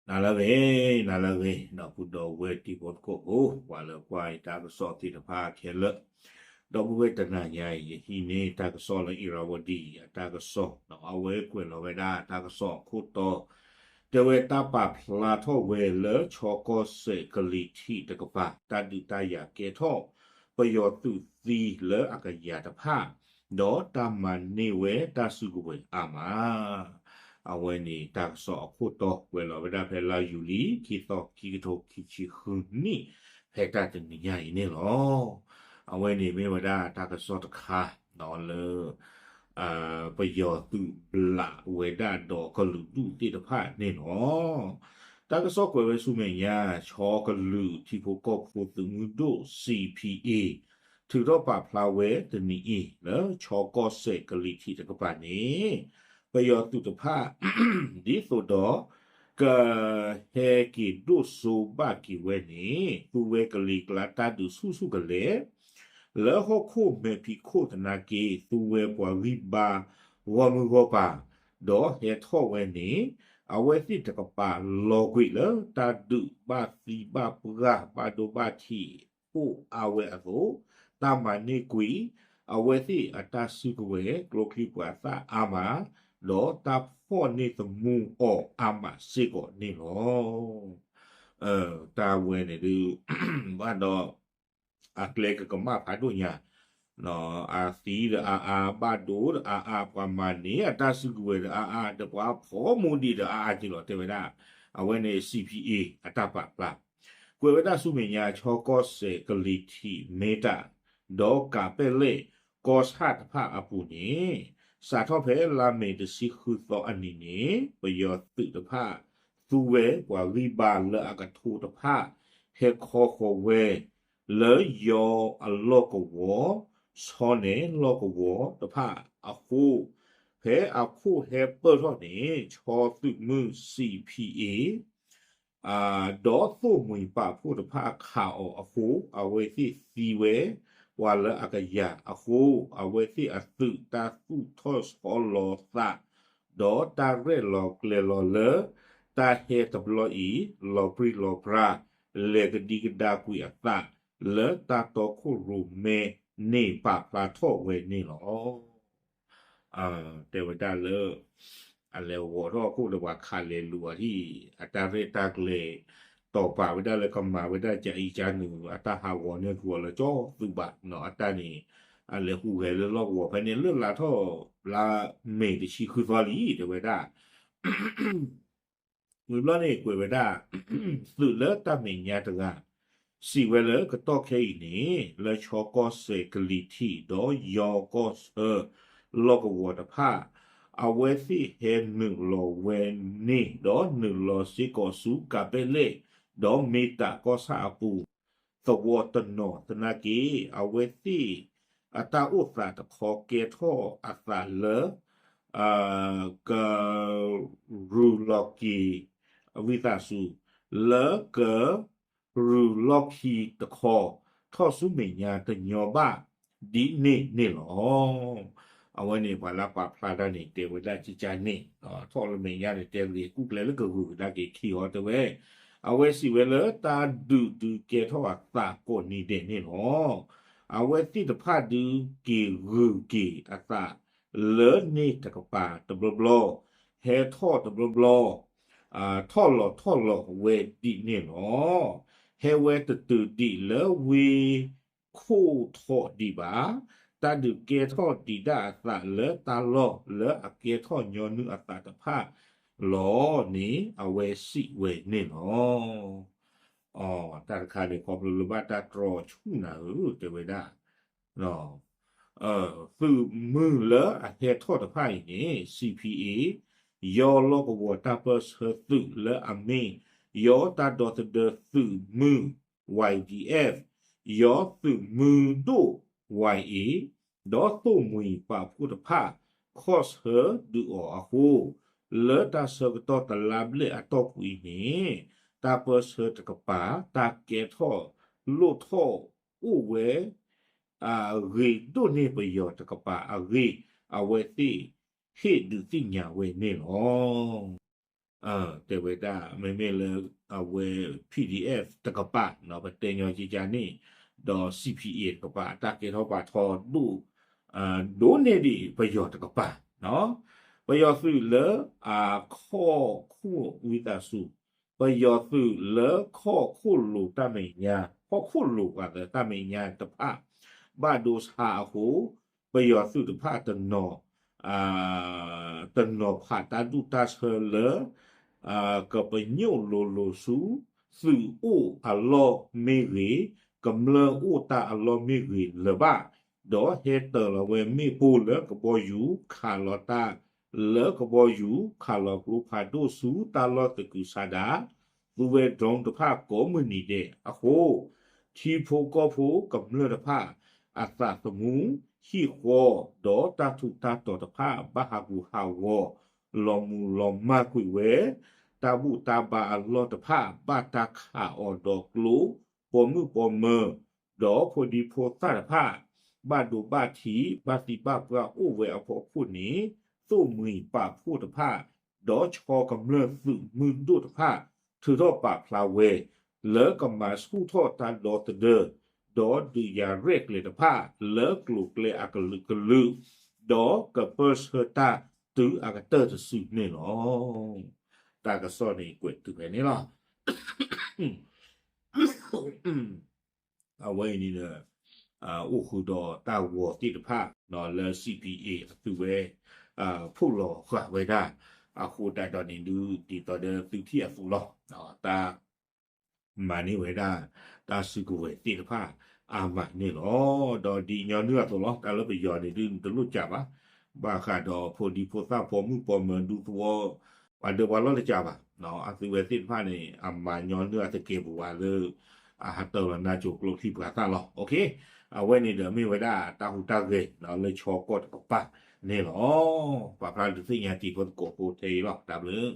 နၤလၢအဂ့ၤ, နၤလၢအဂ့ၤ, ဒီပုၢ်ဒီဝဲၢ်တံၤဖိသကိးဖိ, ပှၤလၢကွၢ်ယတၢ်ကစီၣ်သ့ၣ်တဖၣ်ခဲလၢာ်, ဒီပုၢ်ဝဲၢ်တနၤညါအံၤ ယဟံးန့ၢ်တၢ်ကစီၣ်လၢ အ့ရၤဝတံၤ အတၢ်ကစီၣ်, အဝဲကွဲးလီၤဝဲဒၣ်တၢ်ကစီၣ်အခိၣ်တီ, တဲဝဲတၢ်ပာ်ဖျါထီၣ်ဝဲလၢ ချီကီၢ်စဲၣ်ကလံၤထံးတကပၤ တၢ်ဒုးတၢ်ယၤကဲထီၣ် ပယီၤသုးသံလၢအကယၤတဖၣ်, ဒီးတၢ်မၤန့ၢ်ဝဲတၢ်စုကဝဲၤအါမး. အဝဲန့ၣ်တၢ်ကစီၣ်အခိၣ်တီကွဲးလီၤဝဲဒၣ်ဖဲလါယူၤလံ ခံသီ ခံကထိခံဆံဃုနံၣ် ဖဲတၢ်တနံၤညါအံၤန့ၣ်လီၤ. အဝဲန့ၣ်မ့ၢ်ဝဲဒၣ်တၢ်ကစီၣ်တခါလၢ ပယီၤသုးဘျးဝဲဒၣ်ဒီးကလုာ်ဒူၣ်သ့ၣ်တဖၣ်န့ၣ်လီၤ. တၢ်ကစီၣ်ကွဲးဝဲဆူမဲာ်ညါ, ချီကလုာ်ထံဖိကီၢ်ဖိသုးမုၢ်ဒိၣ် C P A ထုးထီၣ်ပာ်ဖျါဝဲတနံၤအံၤ လၢချီကီၢ်စဲၣ်ကလံၤထံးတကပၤန့ၣ် ပယီၤသုးတဖၣ် ဒ်သိးဒီး ကဟဲက့ၤဒိၣ်စိဘၣ်က့ၤဝဲန့ၣ် သူဝဲကလံၤကျါတၢ်ဒုးဆူၣ်ဆူၣ်ကလဲာ် လၢဟီၣ်ခိၣ်မဲာ်ဖံးခိၣ်သနာ်က့ သူဝဲပှၤဂံၢ်ဘါဂီၢ်မုၢ်ဂီၢ်ပၤ ဒီးဟဲထီၣ်ဝဲန့ၣ် အဝဲသ့ၣ်တကပၤလီၤကွံာ်လၢတၢ်ဒုးဘၣ်သံဘၣ်ပှၢ် ဘၣ်ဒိဘၣ်ထံးအိၣ်အါဝဲအသိး, တၢ်မၤန့ၢ်ကွံာ် အဝဲသ့ၣ်အတၢ်စုကဝဲၤ ကျိချံပှၤသၣ်အါမး, ဒီးတၢ်ဖီၣ်န့ၢ်သမူအီၤအါမးစ့ၢ်ကီးန့ၣ်လီၤ. တၢ်ဝဲန့ၣ်ဒုး ဘၣ်ဒီး အကျဲကကမၣ်ဖးဒိၣ်ညါ, အသံဒီးအါအါ ဘၣ်ဒိဒီးအါအါ ပှၤမၤန့ၢ်အတၢ်စုကဝဲၤဒီးအါအါ ဒီးပှၤဖီၣ်မူဒံးဒီးအါအါက့လီၤ တဲဝဲဒၣ်. အဝဲန့ၣ် C P A အတၢ်ပာ်ဖျါ ကွဲးဝဲဒၣ်ဆူမဲာ်ညါ ချီကီၢ်စဲၣ်ကလံၤထံး မ့ၢ်တၢ် ဒီးကးပဲၣ်လဲၣ် ကီၢ်ဆၣ်တဖၣ်အပူၤန့ၣ် စးထီၣ်ဖဲလါမ့ၤတဆံဃုသီအနံၤန့ၣ် ပယီၤသုးတဖၣ် သူဝဲပှၤဂံၢ်ဘါလၢအကထိတဖၣ် ဟဲခီဃီၤဝဲ လၢယီၤအလီၢ်ကဝီၤ ဆီနဲၣ်လီၢ်ကဝီၤတဖၣ်အဃိ, ဖဲအခိၣ်ဟဲပၢၢ်ထီၣ်န့ၣ် ချီသုးမုၢ် C P A ဒီးသိၣ်မှံၤပာ်ဖှိၣ်တဖၣ်ခးအီၤအဃိ အဝဲသ့ၣ်သံဝဲ ပှၤလၢအကယၤအဃိ, အဝဲသ့ၣ်အသုးတၢ်သူၣ်ထီၣ်ဆီလီၤသး ဒီးတၢ်ရဲၣ်လီၤကျဲၤလီၤလၢ တၢ်ဟဲတဘျီအံၤ လီၤပြံလီၤပြါ လဲၤကဒံကဒါကွံာ်အသး လၢတၢ်တီခိၣ်ရိၣ်မဲန့ၣ် ပာ်ဖျါထီၣ်ဝဲန့ၣ်လီၤ. တဲဝဲဒၣ်လၢ အလဲၤဂီၤထီၣ်အခိၣ်ဒီးပှၤခးလဲၤလူၤအီၤထံၣ် အတၢ်ရဲၣ်တၢ်ကျဲၤ တီၢ်ပာ်ဝဲဒၣ်လၢကမၤဝဲဒၣ်ကၢအံၤကၢနုာ် အတၢ်ဟးဂီၤန့ၢ်ကွံာ်အီၤလၢကၠီသူဘၣ်နီၤ အတၢ်န့ၣ် အလဲၤဟူးဂဲၤလၢလီၢ်ကဝီၤဖဲန့ၣ် လၢလါထီၣ်လါမ့ၤတဆံဃုသီလံ တဲဝဲဒၣ် ဝံၤဘျီန့ၣ်ကွဲးဝဲဒၣ် သုးလၢတၢ်မဲာ်ညါတဂၤ စံးဝဲလၢကတီၢ်ခဲအံၤန့ၣ် လၢချီကီၢ်စဲၣ်ကလံၤထံး ဒီးယီၤကီၢ်ဆၢ လီၢ်ကဝီၤတဖၣ် အဝဲသ့ၣ်ဟဲနုာ်လီၤဝဲန့ၣ် ဒီးနုာ်လီၤစ့ၢ်ကီးဆူကးပဲလဲၣ် ဒီးမ့ၢ်တၢ်ကီၢ်ဆၣ်အပူၤ သဝီတနီၤသနာ်က့ အဝဲသ့ၣ်အတၢ်အိၣ်သးတခီကဲထီၣ်အသးလၢ က ရူၤလီၤက့ၤ ဝံသးစူၤ လၢက ရူၤလီၢ်ခံတခီ ထီၣ်ဆူမဲာ်ညါတညီဘၣ်ဒ်န့ၣ်န့ၣ်လီၤ. အဝဲန့ၣ်ပှၤလၢပာ်ဖျါတၢ်န့ၣ် တဲဝဲဒၣ်ကကန့ၣ် ထီၣ်လၢမဲာ်ညါန့ၣ် တဲဂ့ၤကူၣ်ကျဲလၢကဂုာ်ကဒါက့ၤခံအီၤတဲဝဲ အဝဲစံးဝဲလၢတၢ်ဒုးဒုးကဲထီၣ်အသးကိးနံၤဒဲးန့ၣ်လီၤ. အဝဲသ့ၣ်တဖၣ်ဒုးက့ၤဂုာ်က့ၤအသး လၢန့ၣ်တကပၤတဘျီဘျီ ဟဲထီၣ်တဘျီဘျီ ထီၣ်လီၤထီၣ်လီၤဝဲဒ်န့ၣ်လီၤ. ဟဲဝဲတတုၤဒံးလၢဝ့ၢ်ခိၣ်ထီၣ်ဒံးဘၣ်. တၢ်ဒုးကဲထီၣ်ဒံးဒၣ်အသးလၢတၢ်လီၢ်လၢအကဲထီၣ်ညီနုၢ်အသးတဖၣ်လီၤန့ၣ် အဝဲစံးဝဲန့ၣ်လီၤ. တၢ်တခါန့ၣ် ခီဖျိလၢဘၣ်တၢ်တြီဆူၣ်နၤဧၢ တဲဝဲဒၣ် သုးမုၢ်လၢအဟဲထီၣ်တဖၣ်အံၤန့ၣ် C P A ယီၤလီၢ်ကဝီၤတၢ်ပၢဆှၢသုးလၢအမ့ၢ် ယီၤတၢ်ဒီသဒၢသုးမုၢ် Y D F ယီၤသုးမုၢ်ဒိၣ် Y A ဒီးသိၣ်မှံၤပာ်ဖှိၣ်တဖၣ် ခီၣ်ဆၢဒုးအီၤအဃိ လၢတၢ်ဆၢကတီၢ်တလါဘျဲၣ်အတီၢ်ပူၤအံၤန့ၣ် တၢ်ပၢဆှၢတကပၤ တၢ်ကဲထီၣ်လိၣ်ထီၣ်အိၣ်ဝဲ အဂ့ၤဒိၣ်န့ၢ်ပယီၤတကပၤအဂ့ၢ် အဝဲသ့ၣ်ဟ့ၣ်ဒုးသ့ၣ်ညါဝဲန့ၣ်လီၤ. တဲဝဲဒၣ် မ့မ့ၢ်လၢ အဝဲ P D F တကပၤ ပတဲညီကကန့ၣ် ဒီး C P A တကပၤ အတၢ်ကဲထီၣ်ပာ်ထီဒိၣ် ဒိၣ်န့ၢ်ဒံးပယီၤတကပၤ, ပယီၤသုးလၢအခီၣ်ခိၣ်ဝံသးစူၤ, ပယီၤသုးလၢခီၣ်ခိၣ်လိၤတၢ်မဲာ်ညါ, ခီၣ်ခိၣ်လိၤပှၤသးတၢ်မဲာ်ညါတဖၣ် ဘၣ်ဒိဆါအဃိ ပယီၤသုးတဖၣ်တနီၤ တနီၤဖးတၢ်ဒူၣ်တၢ်ဆၢလၢ ကပညိၣ်လိၤလိၤဆူ သုးအိၣ်အလီၢ်မ့ၢ်ဂ့ၤ, ကမျၢၢ်အိၣ်တၢ်အလီၢ်မ့ၢ်ဂ့ၤလၢၤဘၣ်, ဒီးဟဲတၢၤလီၤဝဲမ့ၣ်ပိၢ်လၢကဘီယူၤ ခးလီၤတၢ်လၢကဘီယူၤ ခးလီၤကျိဖးဒိၣ်ဆူတၢ်လီၢ်သကုၤဆးဒး, သူဝဲ drone တဖၣ်ကိးမုၢ်နံၤဒဲးအဃိ ထံဖိကီၢ်ဖိကမျၢၢ်တဖၣ် အသးသမူ ဟံၣ်ဃီ ဒီးတၢ်ထူးတၢ်တီၤတဖၣ် ဘၣ်ဟးဂူာ်ဟးဂီၤ လီၤမုၢ်လီၤမၢ်ကွံာ်ဝဲ, တၢ်ဘူၣ်တၢ်ဘါအလီၢ်တဖၣ် ဘၣ်တၢ်ခးအီၤဒီးကျိ ပိာ်မုၣ်ပိာ်မၢၤ ဒီးဖိဒံဖိသၣ်တဖၣ် ဘၣ်ဒိဘၣ်ထံး ဘၣ်သံဘၣ်ပှၢ်အိၣ်ဝဲအဖီခိၣ်န့ၣ် သိၣ်မှံၤပာ်ဖှိၣ်တဖၣ် ဒီးခီကမျၢၢ်သုးမုၢ်ဒိၣ်တဖၣ် ထုးထီၣ်ပာ်ဖျါဝဲ လၢကမၤဆူၣ်ထီၣ်တၢ်ဒီသဒၢ ဒီးဒုးယၤရဲၣ်ကျဲၤတဖၣ် လၢကျိၤကျဲအကလုာ်ကလုာ် ဒီးကပၢၢ်ဆၢတၢ်တုၤအကတၢၢ်တစုန့ၣ်လီၤ. တၢ်ကစီၣ်န့ၣ်ကွဲးတုၤဖဲန့ၣ်လီၤ. အဝဲအံၤန့ၣ်ဒီး အိၣ်ဃုာ်ဒီးတၢ်ဂီၤသ့ၣ်တဖၣ် လၢ C P A အသုးဝဲ ဖီၣ်လီၤဃာ်ဝဲဒၣ် အဃိသတးဒီးန့ၣ်ဒုး ဒ်သိးဒီးသုထံၣ်အသိးလီၤ. တၢ်မၤန့ၢ်ဝဲဒၣ် တၢ်စုကဝဲၤသ့ၣ်တဖၣ် အါမးန့ၣ်လီၤ. ဒီးဒ်ညီနုၢ်အသိးလီၤ. တၢ်လၢပယီၤန့ၣ်ဒုး နတလိၣ်စၢ်ဘၣ်. ဘၣ်ဃးဒီးဖိဒံဖိသၣ် ပိာ်မုၣ်ပိာ်မၢၤ ဒူသဝီ ပှၤဒၢပှၤလီၢ်တစၢ်ဘၣ်. အသုဝဲသ့ၣ်တဖၣ်န့ၣ် အမၤညီနုၢ်အသကဲးပဝးလၢ အဟးတၢၤလီၤနါစိၤကျိချံပှၤသၣ်လီၤ. အဝဲန့ၣ်ဒီးမ့ၢ်ဝဲဒၣ်တၢ်ဟူးတၢ်ဂဲၤ လၢခီကီၢ်တကပၤန့ၣ်လီၤ. ပာ်ဖျါဒုးသ့ၣ်ညါတံၤဖိသကိးဖိထဲအံၤလီၤ. တၢ်ဘျုး